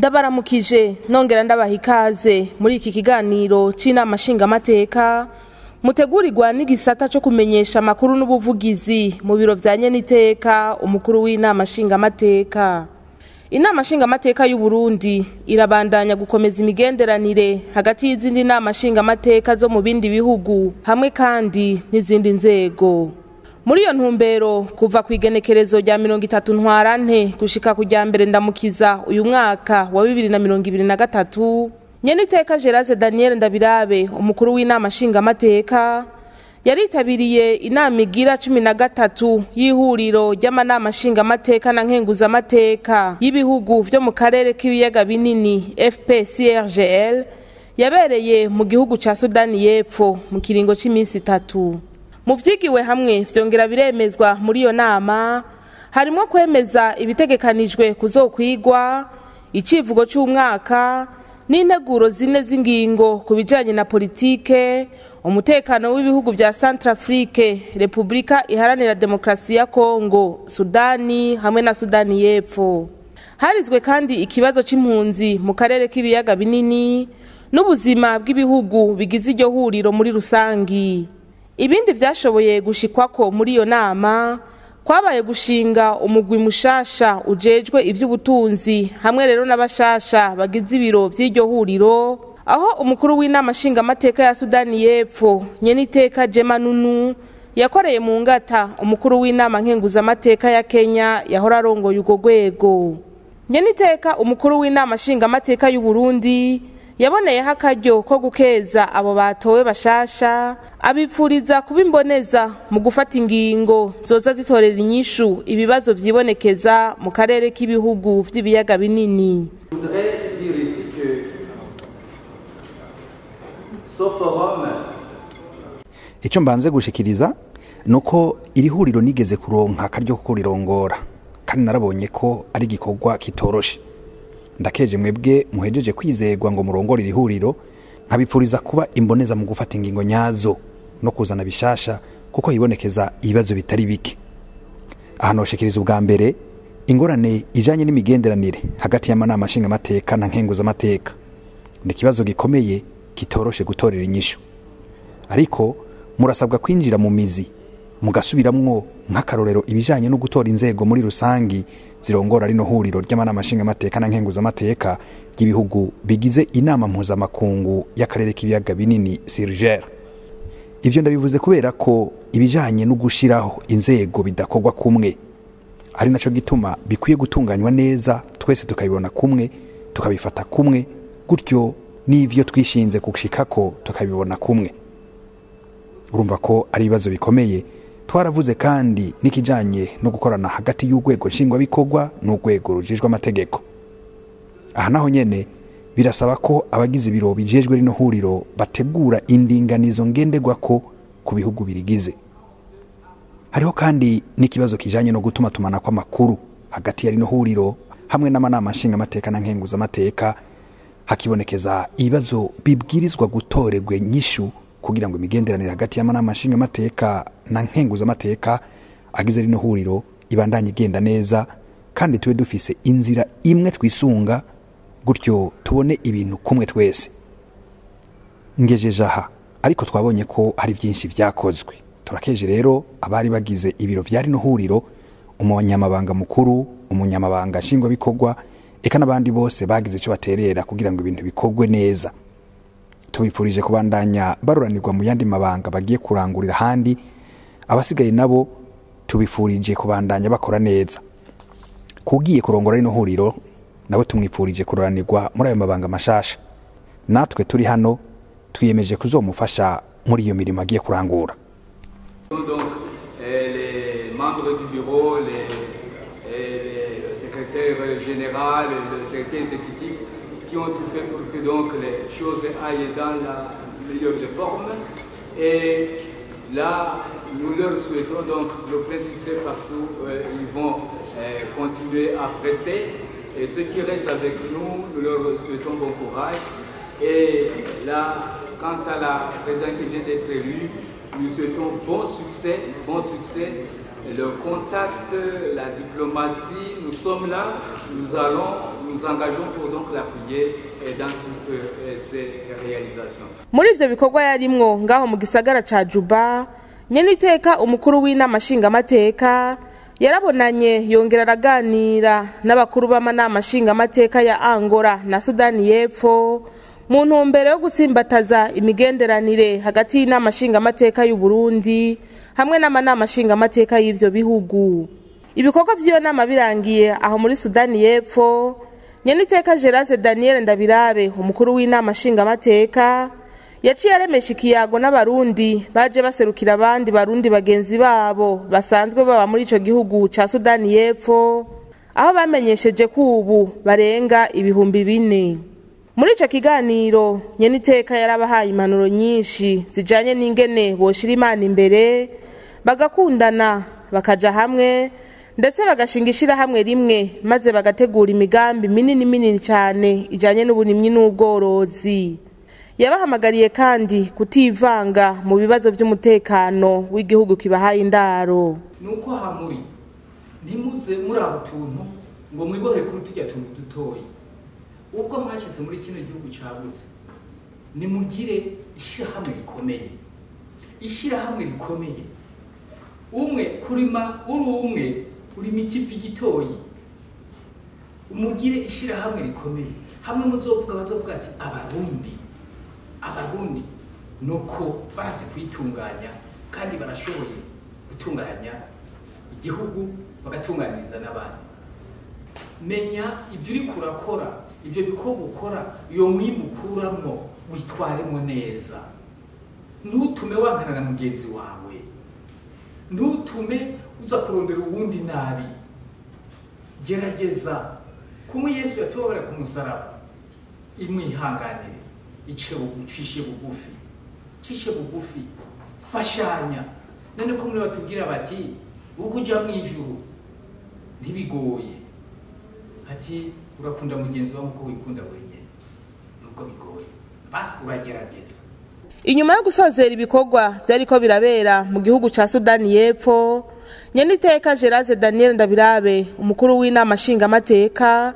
Ndabaramukije nongera ndabaha ikaze muri iki kiganiro c'inama nshingamateka mutegurirwa n'igisata co kumenyesha amakuru n'ubuvugizi mu biro vya nyeniteka umukuru w'inama nshingamateka. Inama nshingamateka y'u Burundi irabandanya gukomeza imigenderanire hagati y'izindi nama nshingamateka zo mu bindi bihugu hamwe kandi n'izindi nzego. Muri iyo ntumbero kuva ku igenekerezo rya 30 Ntwarante gushika ku rya mbere Ndamukiza uyu mwaka wa 2023, nyeniteka Gerase Daniel Ndabirabe umukuru w'inama nshingamateka yaritabiriye inama igira 13 y'ihuriro ry'amanama nshingamateka na nkenguzamateka y'ibihugu vyo mu karere k'ibiyaga binini FPCRGL yabereye mu gihugu ca Sudani y'Epfo mu kiringo c'imisi 3. Mu vyigiwe hamwe vyongera biremezwa muri iyo nama harimo kwemeza ibitegekanijwe kuzokwigwa, icivugo c'umwaka n'integuro zine z'ingingo ku bijanye na politike, umutekano w'ibihugu vya Centrafrique, Republika Iharanira Demokrasi ya Kongo, Sudani hamwe na Sudani y'Epfo. Harizwe kandi ikibazo c'impunzi mu karere k'ibiyaga binini n'ubuzima bw'ibihugu bigize iryo huriro muri rusangi. Ibindi vyashoboye gushikwako muri iyo nama kwabaye gushinga umugwi mushasha ujejwe ivy'ubutunzi hamwe rero n'abashasha bagize ibiro vy'iryo huriro, aho umukuru w'inama nshingamateka ya Sudani y'Epfo nyeniteka Jema Nunu yakoreye mu ngata umukuru w'inama nkenguzamateka ya Kenya yahora arongoye urwo rwego. Nyeniteka umukuru w'inama nshingamateka y'u Burundi yaboneyeho akaryo ko gukeza abo batowe bashasha, abipfuriza kuba imboneza mu gufata ingingo zoza zitorera inyishu ibibazo vyibonekeza mu karere k'ibihugu vy'ibiyaga binini. Je voudrais dire ici que ce forum. Icyo mbanze gushikiriza nuko iri huriro nigeze kuronka akaryo ko kurirongora, kandi narabonye ko ari igikorwa kitoroshe. Ndakeje mwebwe muhejeje kwizegwa ngo murongore iri huriro, nkabipfuriza kuba imboneza mu gufata ingingo nyazo no kuzana bishasha, kuko hibonekeza ibibazo bitari bike. Aha noshikiriza ubwa mbere ingorane ijanye n'imigenderanire hagati y'amanama nshingamateka na nkenguzamateka. Ni ikibazo gikomeye kitoroshe gutorera inyishu, ariko murasabwa kwinjira mu mizi mugasubiramwo nk'akarorero ibijanye no gutora inzego muri rusangi zirongora rino huriro ry'amanama nshingamateka na nkenguzamateka ry'ibihugu bigize inama mpuzamakungu y'akarere k'ibiyaga binini CIRGL. Ivyo ndabivuze kubera ko ibijanye no gushiraho inzego bidakorwa kumwe, ari naco gituma bikwiye gutunganywa neza, twese tukabibona kumwe, tukabifata kumwe, gutyo n'ivyo twishinze gushikako tukabibona kumwe. Urumva ko ari ibibazo bikomeye. Twaravuze kandi n'ikijanye no gukorana hagati y'urwego nshingwabikorwa n'urwego rujejwe amategeko. Aha naho nyene birasaba ko abagize ibiro bijejwe rino huriro bategura indinganizo ngenderwako ku bihugu birigize. Hariho kandi n'ikibazo kijanye no gutuma tumana kw'amakuru hagati ya rino huriro hamwe n'amanama nshingamateka na nkenguzamateka, hakibonekeza ibibazo bibwirizwa gutorerwa inyishu kugira ngo imigenderanire hagati y'amanama nshingamateka na nkenguzamateka agize rino huriro ibandanye igenda neza, kandi tube dufise inzira imwe twisunga, gutyo tubone ibintu kumwe twese. Ngejeje aha, ariko twabonye ko hari byinshi vyakozwe. Turakeje rero abari bagize ibiro vya rino huriro, umunyamabanga mukuru, umunyamabanga nshingwabikorwa, eka n'abandi bose bagize ico baterera kugira ngo ibintu bikorwe neza. Tubifurije kubandanya baruranirwa mu yandi mabanga bagiye kurangurira handi, abasigaye nabo tubifurije kubandanya bakora neza. Kugiye kurongora rino huriro nabo tumwifurije kururanirwa muri ayo mabanga mashasha. Natwe turi hano twiyemeje kuzomufasha muri iyo mirimo agiye kurangura. Donc les membres du bureau, les secrétaire général, le secrétaire exécutif qui ont tout fait pour que donc les choses aillent dans la meilleure des formes. Et là, nous leur souhaitons donc le plein succès partout où ils vont continuer à prester. Et ceux qui restent avec nous, nous leur souhaitons bon courage. Et là, quant à la présidente qui vient d'être élue, nous souhaitons bon succès, bon succès. Le contact, la diplomatie, nous sommes là, nous allons nous engageons pour donc l'appuyer dans toutes ses réalisations. Muri ivyo bikorwa yarimwo ngaho mu gisagara ca Juba, nyeniteka umukuru w'inama nshingamateka yarabonanye yongera araganira n'abakuru b'amanama nshingamateka ya Angola na Sudani y'Epfo mu ntumbero yo gutsimbataza imigenderanire hagati y'inama nshingamateka y'u Burundi hamwe n'amanama nshingamateka y'ivyo bihugu. Ibikorwa vy'iyo nama birangiye aho muri Sudani y'Epfo, nyeniteka Gerase Daniel Ndabirabe umukuru w'inama nshingamateka yaciye aremesha ikiyago n'abarundi baje baserukira abandi barundi bagenzi babo basanzwe baba muri ico gihugu ca Sudani y'Epfo, aho bamenyesheje ko ubu barenga 4000. Muri ico kiganiro nyeniteka yarabahaye impanuro nyinshi zijanye n'ingene boshira Imana imbere, bagakundana, bakaja hamwe, ndetse bagashinga ishirahamwe rimwe, maze bagategura imigambi minini minini cane ijanye n'uburimyi n'ubworozi. Yabahamagariye kandi kutivanga mu bibazo by'umutekano w'igihugu kibahaye indaro. Nuko hamuri ntimuze muraba utuntu ngo mwibore kuri tujya tuntu dutoyi. Ubwo mwashyize muri kino gihugu cyagutse, nimugire ishirahamwe rikomeye, ishirahamwe rikomeye. Umwe kurima uri umwe urima ikivi gitoyi, umugire ishirahamwe rikomeye. Hamwe muzovuga bazovuga ati abarundi, abarundi nuko barazi kwitunganya kandi barashoboye gutunganya igihugu bagatunganiriza n'abandi. Menya ibyo uri kurakora, ibyo bikorwa ukora, iyo mwimbu ukuramwo witwaremo neza. Ntutume wankana na mugenzi wawe, ntutume uza kurondera uwundi nabi. Gerageza kumwe Yesu yatubabara ku musaraba, imwihanganire, ice bugucishe bugufi, cishe bugufi, fashanya. None ko muri batubwira bati uko uja mwijuru ntibigoye, ati urakunda mugenzi wawe uko wikunda wenyene, nubwo bigoye basi uragerageza. Inyuma yo gusozera ibikorwa vyariko birabera mu gihugu ca Sudani y'Epfo, nyeniteka Gerase Daniel Ndabirabe umukuru w'inama nshingamateka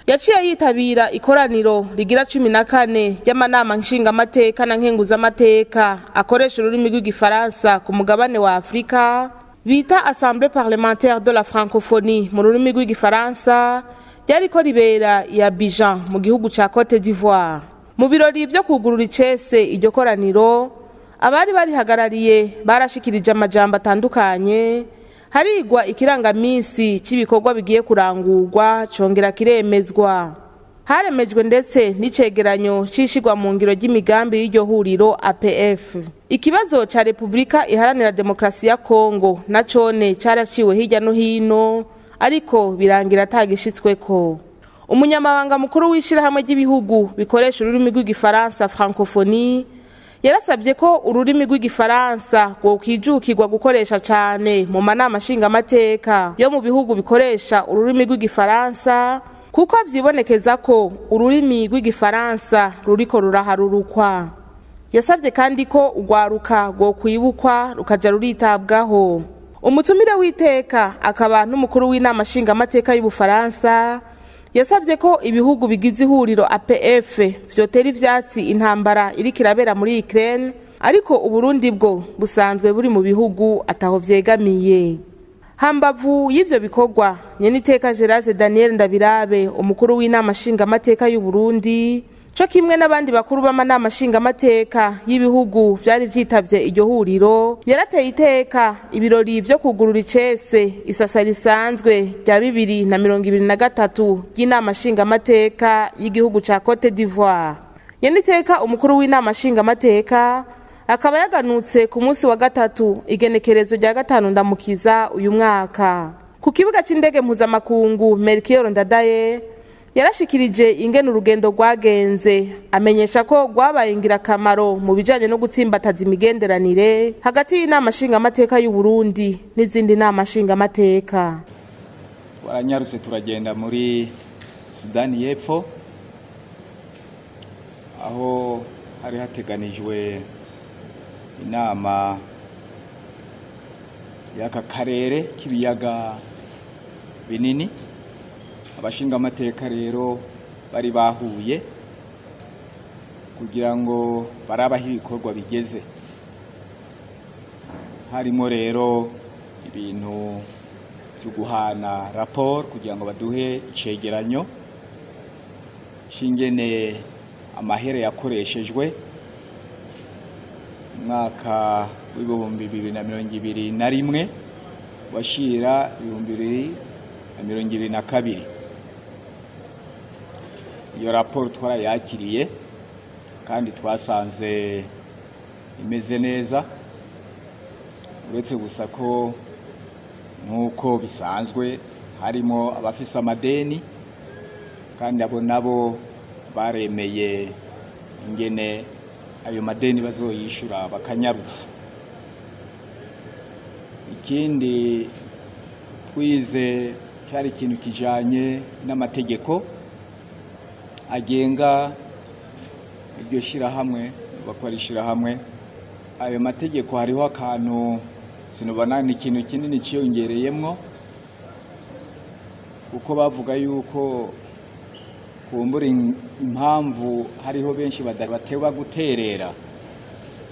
yaciye yitabira ikoraniro rigira 14 ry'amanama nshingamateka na nkenguzamateka akoresha ururimi rw'igifaransa ku mugabane wa Afrika, bita Assemblée parlementaire de la francophonie mu rurimi rw'igifaransa, ryariko ribera i Abidjan mu gihugu ca Cote d'Ivoire. Mu birori vyo kugurura icese iryo koraniro, abari barihagarariye barashikirije amajambo atandukanye, harigwa ikirangamisi c'ibikorwa bigiye kurangurwa congera kiremezwa. Haremejwe ndetse n'icegeranyo cishigwa mu ngiro ry'imigambi y'iryo huriro APF. Ikibazo ca Republika Iharanira Demokrasi ya Kongo na cone caraciwe hirya no hino, ariko birangira atagishitsweko. Umunyamabanga mukuru w'ishirahamwe ry'ibihugu bikoresha ururimi rw'igifaransa francophonie yarasabye ko ururimi rw'igifaransa rwokwijukirwa gukoresha cane mu manama nshingamateka yo mu bihugu bikoresha ururimi rw'igifaransa, kuko vyibonekeza ko ururimi rw'igifaransa ruriko ruraharurukwa. Yasabye kandi ko urwaruka rwokwibukwa rukaja ruritabwaho. Umutumire w'iteka akaba n'umukuru w'inama nshingamateka y'Ubufaransa yasabye ko ibihugu bigize ihuriro APF vyotera ivyatsi intambara iriko irabera muri Ukraine, ariko Uburundi bwo busanzwe buri mu bihugu ataho vyegamiye. Hambavu y'ivyo bikorwa, nyeniteka Gerase Daniel Ndabirabe umukuru w'inama nshingamateka y'u Burundi co kimwe n'abandi bakuru b'amanama nshingamateka y'ibihugu vyari vyitavye iryo huriro, yarateye iteka ibirori vyo kugurura icese isasa risanzwe rya 2023 ry'inama nshingamateka y'igihugu ca Cote d'Ivoire. Nyeniteka umukuru w'inama nshingamateka akaba yaganutse ku munsi wa gatatu igenekerezo rya 5 ndamukiza uyu mwaka. Ku kibuga c'indege mpuzamakungu Melchior Ndadaye yarashikirije ingene urugendo rwagenze, amenyesha ko rwabaye ingirakamaro mu bijanye no gutsimbataza imigenderanire hagati y'inama nshingamateka y'u Burundi n'izindi nama nshingamateka. Twaranyarutse turagenda muri Sudani y'Epfo aho hari hateganijwe inama y'aka karere k'ibiyaga binini. Abashingamateka rero bari bahuye kugira ngo barabaho ibikorwa bigeze. Harimo rero ibintu byo guhana raporo kugira ngo baduhe icegeranyo c'ingene amahere yakoreshejwe umwaka w'2021 washira 2022. Iyo raporo twarayakiriye kandi twasanze imeze neza, uretse gusa ko nk'uko bisanzwe harimo abafise amadeni, kandi abo nabo baremeye ingene ayo madeni bazoyishura bakanyarutsa. Ikindi twize cyari ikintu kijanye n'amategeko agenga iryo shirahamwe, bakora ishirahamwe. Ayo mategeko hariho akantu sinubona ni ikintu kinini ciyongereyemwo, kuko bavuga yuko kumbura impamvu hariho benshi batewa guterera,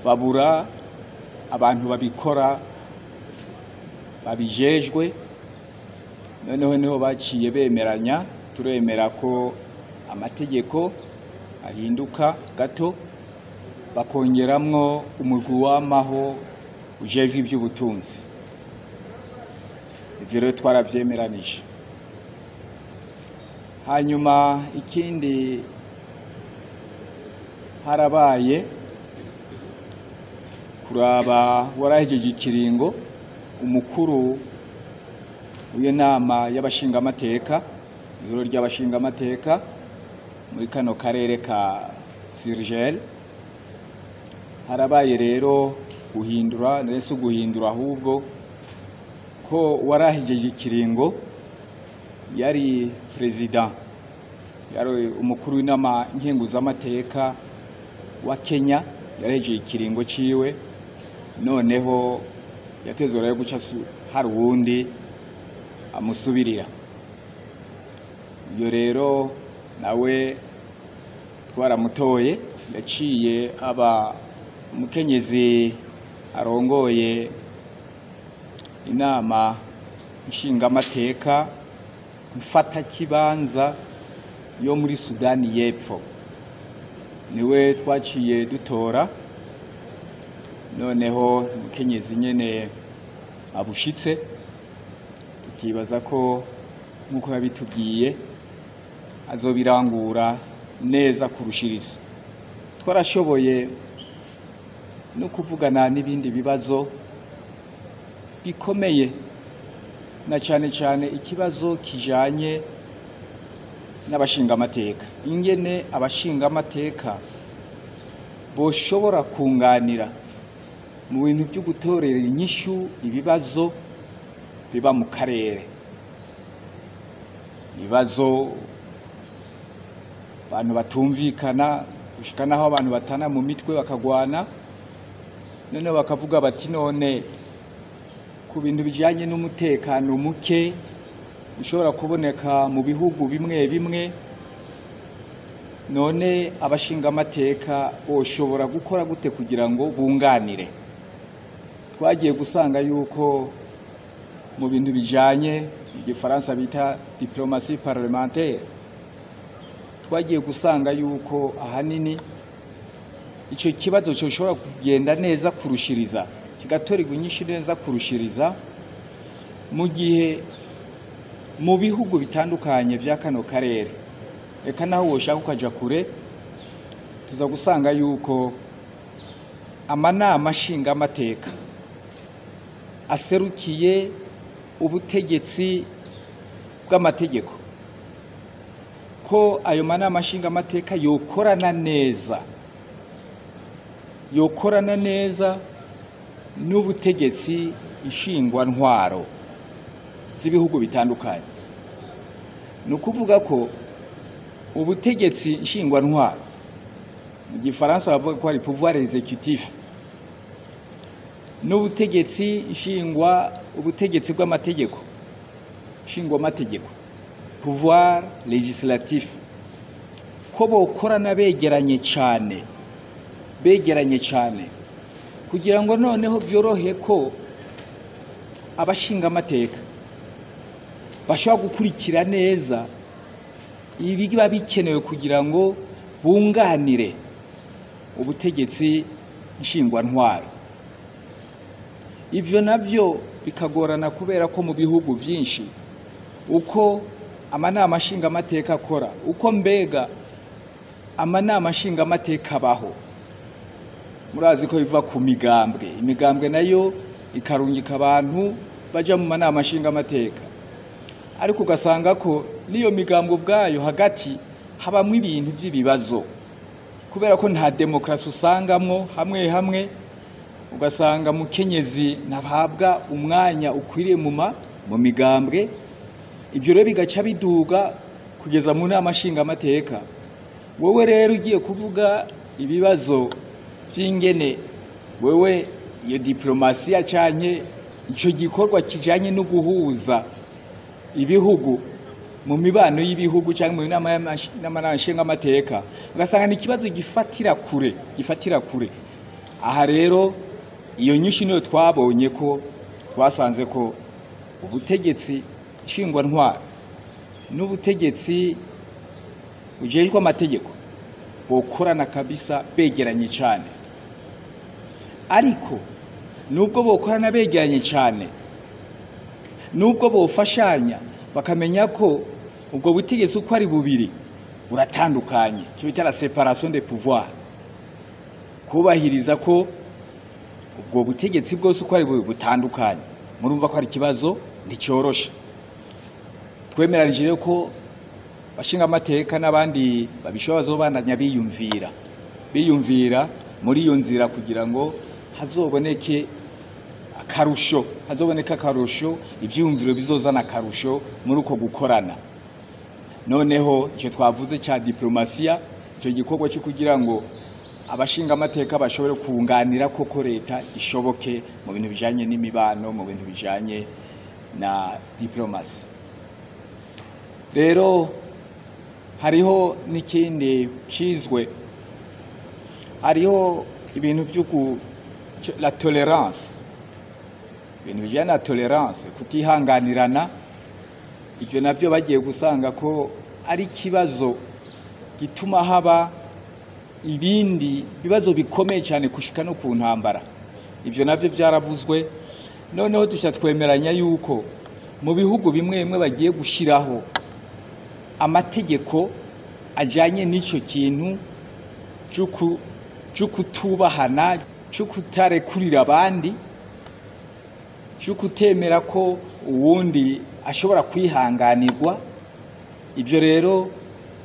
babura abantu babikora babijejwe. Noneho niho baciye bemeranya, turemera ko amategeko ahinduka gato, bakongeramwo umurwi w'amaho ujejwe iby'ubutunzi. Ivyo rero twaravyemeranije. Hanyuma ikindi harabaye kuraba warahejeje ikiringo umukuru w'iyo nama y'abashingamateka, ihuriro ry'abashingamateka muri kano karere ka Sirgel. Harabaye rero guhindura, ndetse guhindura ahubwo ko warahejeje ikiringo yari president, yari umukuru w'inama nkenguzamateka wa Kenya, yarejeje ikiringo ciwe, noneho yatezwe rero guca hari uwundi amusubirira. Iyo rero nawe twaramutoye, yaciye aba umukenyezi arongoye inama nshingamateka mfatakibanza yo muri Sudani y'Epfo, niwe twaciye dutora. Noneho umukenyezi nyene abushitse, tukibaza ko nkuko yabitubwiye azobirangura neza kurushiriza. Twarashoboye no kuvugana n'ibindi bibazo bikomeye, na cyane cyane ikibazo kijanye n'abashingamateka, ingene abashingamateka boshobora kunganira mu bintu byo gutorera inyishu ibibazo biba mu karere, ibibazo abantu batumvikana gushika naho abantu batana mu mitwe bakagwana. None bakavuga bati none ku bintu bijanye n'umutekano muke ushobora kuboneka mu bihugu bimwe bimwe, none abashingamateka boshobora gukora gute kugira ngo bunganire? Twagiye gusanga yuko mu bintu bijanye igifaransa bita diplomatie parlementaire, twagiye gusanga yuko ahanini ico kibazo cyoshobora kugenda neza kurushiriza, kigatorerwa inyishu neza kurushiriza mu gihe mu bihugu bitandukanye vya kano karere, eka naho woshaka ukaja kure, tuza gusanga yuko amanama nshingamateka aserukiye ubutegetsi bw'amategeko, ko ayo manama nshingamateka yokorana neza, yokorana neza n'ubutegetsi nshingwantwaro z'ibihugu bitandukanye. Ni ukuvuga ko ubutegetsi nshingwantwaro, mu gifaransa bavuga ko ari pouvoir exécutif, n'ubutegetsi nshingwa, ubutegetsi bw'amategeko nshingwamategeko, Pouvoir législatif, ko bokorana begeranye cyane, begeranye cyane, kugira ngo noneho byorohe ko abashinga amateka bashobora gukurikira neza ibiba bikenewe kugira ngo bunganire ubutegetsi nshingwantwaro. Ibyo nabyo bikagorana kubera ko mu bihugu byinshi uko amanama nshingamateka akora, uko mbega amanama nshingamateka abaho, murazi ko biva ku migambwe, imigambwe nayo ikarungika abantu baja mu manama nshingamateka, ariko ugasanga ko n'iyo migambwe ubwayo hagati habamwo ibintu by'ibibazo, kubera ko nta demokarasi usangamwo. Hamwe hamwe ugasanga mukenyezi ntabhabwa umwanya ukwiriye mu migambwe. Ibyo rero bigaca biduga kugeza mu nama nshingamateka. Wowe rero ugiye kuvuga ibibazo by'ingene wewe iyo diplomasiya canke ico gikorwa kijanye no guhuza ibihugu mu mibano y'ibihugu cyangwa mu nama y'amanama nshingamateka, ugasanga ni ikibazo gifatira kure, gifatira kure. Aha rero iyo nyinshi niyo twabonye ko twasanze ko ubutegetsi nshingwantwaro n'ubutegetsi bujejwe amategeko bokorana kabisa begeranye cyane. Ariko nubwo bokorana begeranye cyane, nubwo bofashanya, bakamenya ko ubwo butegetsi uko ari bubiri buratandukanye, icyo bita la séparation des pouvoirs, kubahiriza ko ubwo butegetsi bwose uko ari bubiri butandukanye, murumva ko ari ikibazo nticyoroshe. Twemeranije rero ko bashinga amateka n'abandi babishobora bazobandanya biyumvira muri iyo nzira kugira ngo hazoboneke akarusho, hazoboneka akarusho, ibyiyumviro bizozana akarusho muri uko gukorana. Noneho icyo twavuze cya diplomasiya, icyo gikorwa cyo kugira ngo abashinga amateka bashobore kunganira koko leta ishoboke mu bintu bijanye n'imibano, mu bintu bijanye na diplomasi. Rero hariho n'ikindi cizwe, hariho ibintu byo la tolérance, ibintu bijyanye na tolérance, kutihanganirana. Ibyo nabyo bagiye gusanga ko ari ikibazo gituma haba ibindi bibazo bikomeye cyane kushika no ku ntambara. Ibyo nabyo byaravuzwe. Noneho dushya twemeranya yuko mu bihugu bimwe bimwe bagiye gushyiraho amategeko ajyanye n'icyo kintu cyo kutubahana, cyo kutarekurira abandi, cyo kutemera ko uwundi ashobora kwihanganirwa. Ibyo rero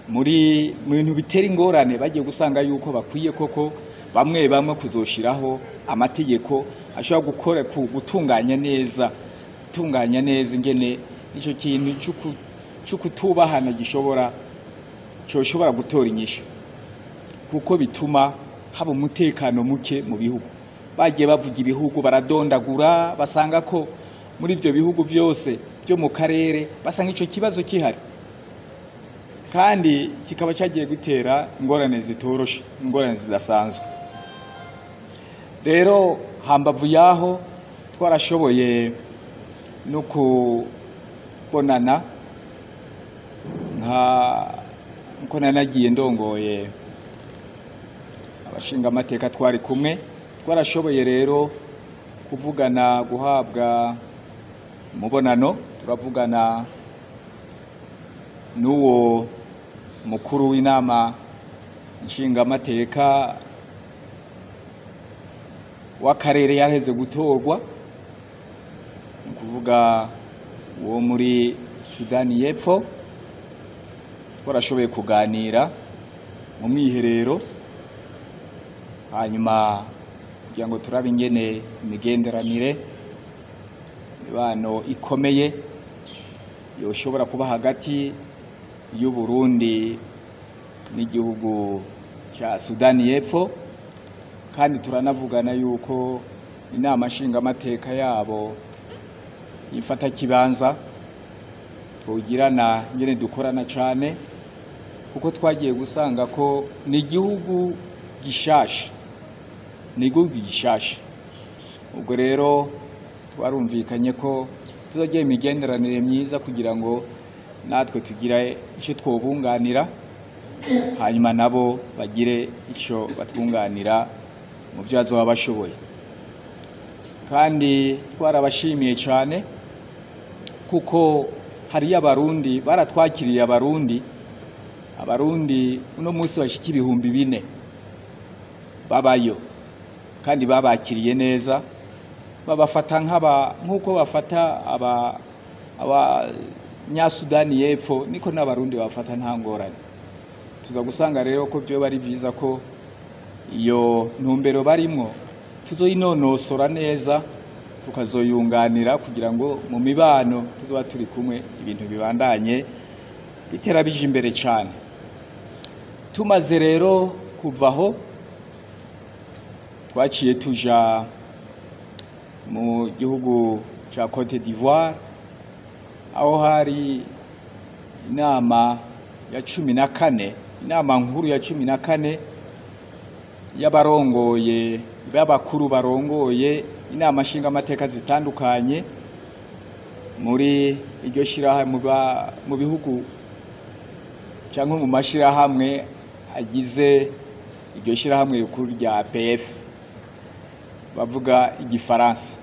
muri mu bintu bitera ingorane, bagiye gusanga yuko bakwiye koko bamwe bamwe kuzoshiraho amategeko ashobora gukora gutunganya neza ingene icyo kintu cyo kutubahana gishobora cyoshobora gutora inyishu, kuko bituma haba umutekano muke mu bihugu. Bagiye bavuga ibihugu, baradondagura, basanga ko muri ibyo bihugu byose byo mu karere basanga icyo kibazo kihari, kandi kikaba cyagiye gutera ingorane zitoroshe, ingorane zidasanzwe. Rero hambavu yaho twarashoboye no kubonana, nka nko nanagiye ndongoye abashingamateka twari kumwe, twarashoboye rero kuvugana, guhabwa umubonano, turavugana n'uwo mukuru w'inama nshingamateka w'akarere yaheze gutorwa, ni ukuvuga uwo muri Sudani y'Epfo. Twarashoboye kuganira mu mwiherero, hanyuma kugira ngo turabe ingene imigenderanire, imibano ikomeye yoshobora kuba hagati y'u Burundi n'igihugu cya Sudani y'Epfo. Kandi turanavugana yuko inama nshingamateka yabo ifata kibanza. twogirana nyene dukorana cyane, kuko twagiye gusanga ko ni igihugu gishasha, ni igihugu gishasha. Ubwo rero twarumvikanye ko tuzagira imigenderanire myiza kugira ngo natwe tugire icyo twobunganira, hanyuma nabo bagire icyo batwunganira mu byo bazoba bashoboye. Kandi twarabashimiye cyane kuko hariyo Abarundi baratwakiriye, Abarundi uno munsi bashika 4000 babayo, kandi babakiriye neza, babafata nk'uko bafata Abanyasudani y'Epfo, niko n'Abarundi babafata nta ngorane. Tuza gusanga rero ko byo bari byiza ko iyo ntumbero barimwo tuzoyinonosora neza, tukazoyunganira kugira ngo mu mibano tuzoba turi kumwe ibintu bibandanye bitera bije imbere cyane. Tumaze rero kuvaho twaciye tuja mu gihugu ca Cote d'Ivoire, aho hari inama ya 14, inama nkuru ya 14 y'abarongoye, b'abakuru barongoye inama nshingamateka zitandukanye muri iryo shirahamwe mu bihugu cyangwa mu mashirahamwe agize iryo shirahamwe rikuru rya APF bavuga igifaransa.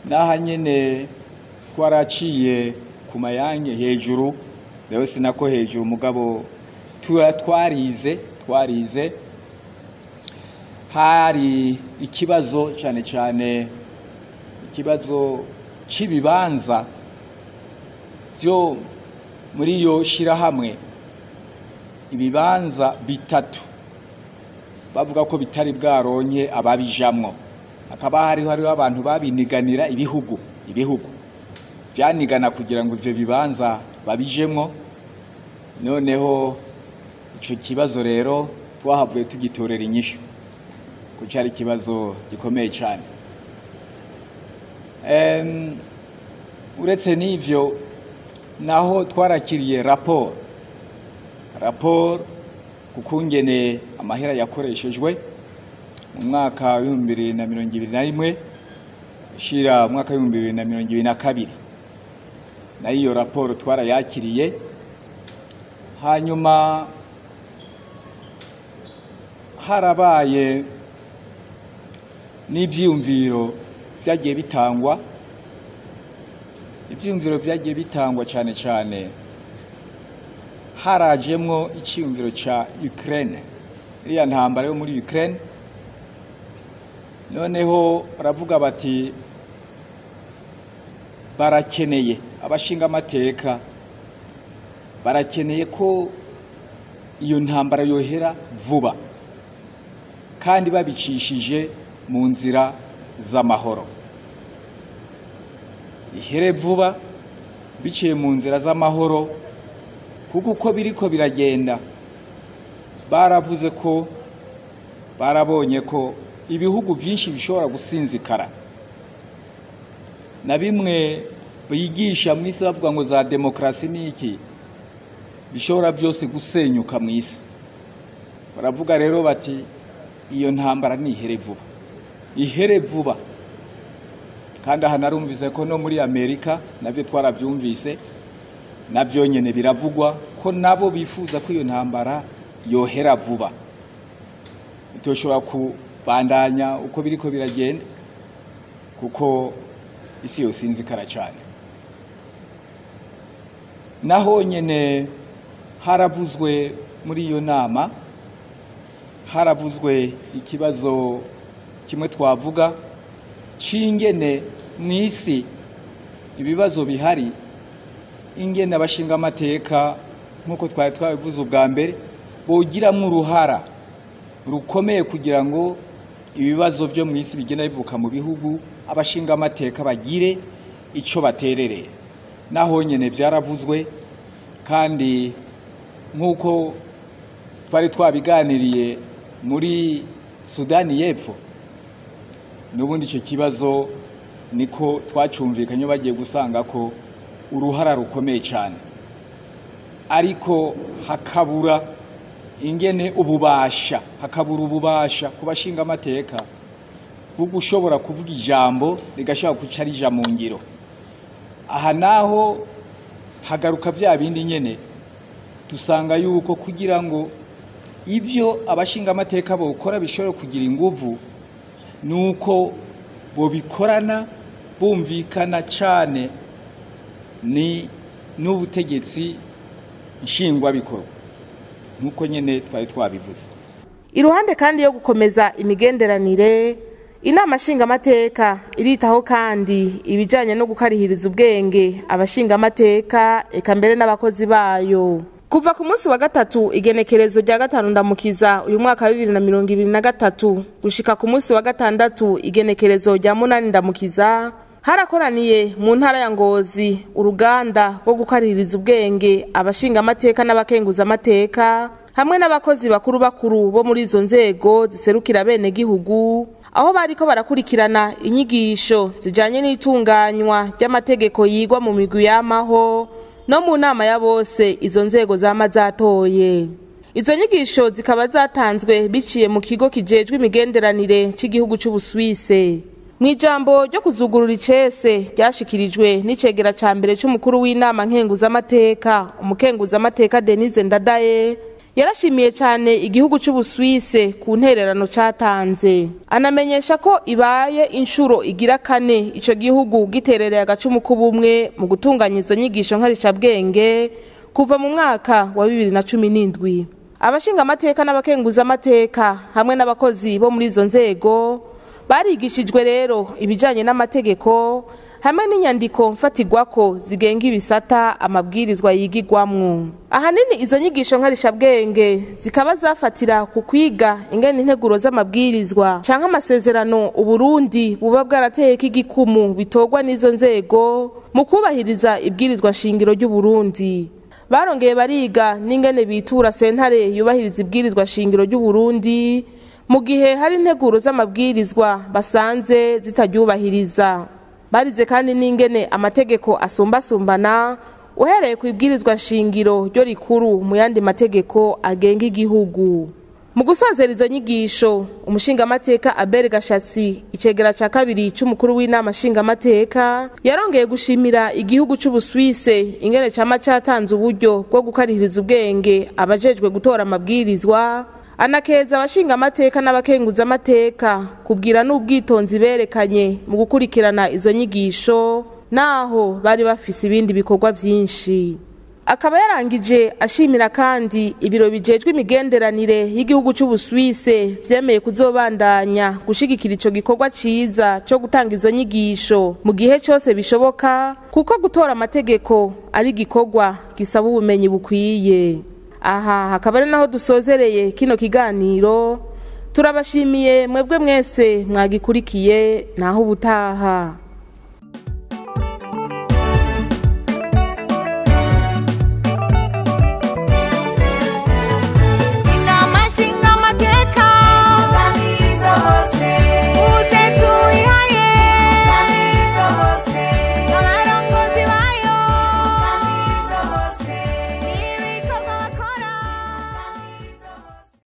Naha nyene twaraciye ku mayange hejuru, rero sinako hejuru mugabo twarize hari ikibazo cyane cyane ikibazo cy'ibibanza byo muri iyo shirahamwe, ibibanza 3 bavuga ko bitari bwaronke ababijamwo, hakaba hariho abantu babiniganira ibihugu byanigana kugira ngo ivyo bibanza babijemwo. Noneho ico kibazo rero twahavuye tugitorera inyishu, ko cyari ikibazo gikomeye cyane. Uretse n'ivyo naho twarakiriye raporo kukungene amahera yakoreshejwe mu mwaka wa 2021 shira mu mwaka wa 2022, na iyo raporo twarayakiriye. Hanyuma harabaye n'ibyiyumviro byagiye bitangwa, ibyiyumviro byagiye bitangwa cyane cyane harajemwo icyiyumviro ca Ukraine, iriya ntambara yo muri Ukraine. Noneho baravuga bati barakeneye abashinga amateka, barakeneye ko iyo ntambara yohera vuba kandi babicishije mu nzira z'amahoro, ihere vuba biciye mu nzira z'amahoro, kuko uko biriko biragenda baravuze ko barabonye ko ibihugu byinshi bishobora gusinzikara, na bimwe bigisha mu isi bavuga ngo za demokrasi niki, bishobora byose gusenyuka mu isi. Baravuga rero bati iyo ntambara ni ihere vuba, ihere vuba. Kandi aha narumvise ko no muri Amerika nabyo twarabyumvise, nabyo nyene biravugwa ko nabo bifuza ko iyo ntambara yohera vuba, itoshobora kubandanya uko biriko biragenda, kuko isi yose inzikara cyane. Naho nyene haravuzwe muri iyo nama, haravuzwe ikibazo kimwe twavuga cingene mwisi ibibazo bihari, ingene abashinga amateka nkuko twari twabivuze ubwa mbere bogiramwo uruhara rukomeye kugira ngo ibibazo byo mwisi bigenda bivuka mu bihugu, abashinga amateka bagire ico baterereye. Naho nyene byaravuzwe, kandi nkuko twari twabiganiriye muri Sudani y'Epfo, nubundi ico kibazo niko twacumvikanye bagiye gusanga ko uruhara rukomeye cyane, ariko hakabura ingene ububasha, hakabura ububasha ku bashingamateka bwo gushobora kuvuga ijambo rigashobora guca rija mu ngiro. Aha naho hagaruka bya bindi nyene dusanga yuko kugira ngo ibyo abashingamateka bokora bishobora kugira inguvu nuko bobikorana bumvikana cyane ni n'ubutegetsi nshingwabikorwa nkuko nyene twari twabivuze. Iruhande kandi yo gukomeza imigenderanire, inama nshingamateka iritaho kandi ibijanye no gukarihiriza ubwenge abashingamateka eka mbere n'abakozi bayo. Kuva ku munsi wa gatatu igenekerezo rya 5 ndamukiza uyu mwaka wa 2023 gushika ku munsi wa gatandatu igenekerezo rya 8 ndamukiza, harakoraniye mu ntara ya Ngozi uruganda rwo gukarihiriza ubwenge abashingamateka n'abakenguzamateka hamwe n'abakozi bakuru bakuru bo muri izo nzego ziserukira bene gihugu, aho bariko barakurikirana inyigisho zijanye n'itunganywa ry'amategeko yigwa mu migwi yamaho no mu nama ya bose izo nzego zama zatoye. Izo nyigisho zikaba zatanzwe biciye mu kigo kijejwe imigenderanire c'igihugu c'Ubuswise. Mw'ijambo ryo kuzugurura icese ryashikirijwe n'icegera ca mbere c'umukuru w'inama nkenguzamateka, umukenguzamateka Denise Ndadaye, yarashimiye cyane igihugu c'Ubuswise ku ntererano catanze. Anamenyesha ko ibaye inshuro igira kane ico gihugu giterereye agacumu k'ubumwe mu gutunganya izo nyigisho nkarishabwenge kuva mu mwaka wa 2017. Abashingamateka n'abakenguzamateka hamwe n'abakozi bo muri izo nzego barigishijwe rero ibijanye n'amategeko hamwe n'inyandiko mfatigwako zigenga ibisata amabwirizwa yigigwamwo. Ahanini izo nyigisho nkarishabwenge zikaba zafatira ku kwiga ingene integuro z'amabwirizwa canke amasezerano Uburundi buba bwarateyeko igikumu bitorwa n'izo nzego mu kubahiriza ibwirizwa shingiro ry'Uburundi. Barongeye bariga n'ingene bitura sentare yubahiriza ibwirizwa shingiro ry'Uburundi mu gihe hari integuro z'amabwirizwa basanze zitaryubahiriza. Barize kandi n'ingene amategeko asumbasumbana uhereye ku ibwirizwa shingiro ryo rikuru mu yandi mategeko agenga igihugu. Mu gusozera izo nyigisho, umushingamateka Abel Gashatsi, icegera ca kabiri c'umukuru w'inama nshingamateka, yarongeye gushimira igihugu c'Ubuswise ingene cama catanze uburyo bwo gukarihiriza ubwenge abajejwe gutora amabwirizwa, anakeza abashingamateka n'abakenguzamateka kubwira n'ubwitonzi berekanye mu gukurikirana izo nyigisho naho bari bafise ibindi bikorwa vyinshi. Akaba yarangije ashimira kandi ibiro bijejwe imigenderanire y'igihugu c'Ubuswise vyemeye kuzobandanya gushigikira ico gikorwa ciza co gutanga izo nyigisho mu gihe cose bishoboka, kuko gutora amategeko ari igikorwa gisaba ubumenyi bukwiye. Aha hakaba ari naho dusozereye kino kiganiro. Turabashimiye mwebwe mwese mwagikurikiye, naho ubutaha.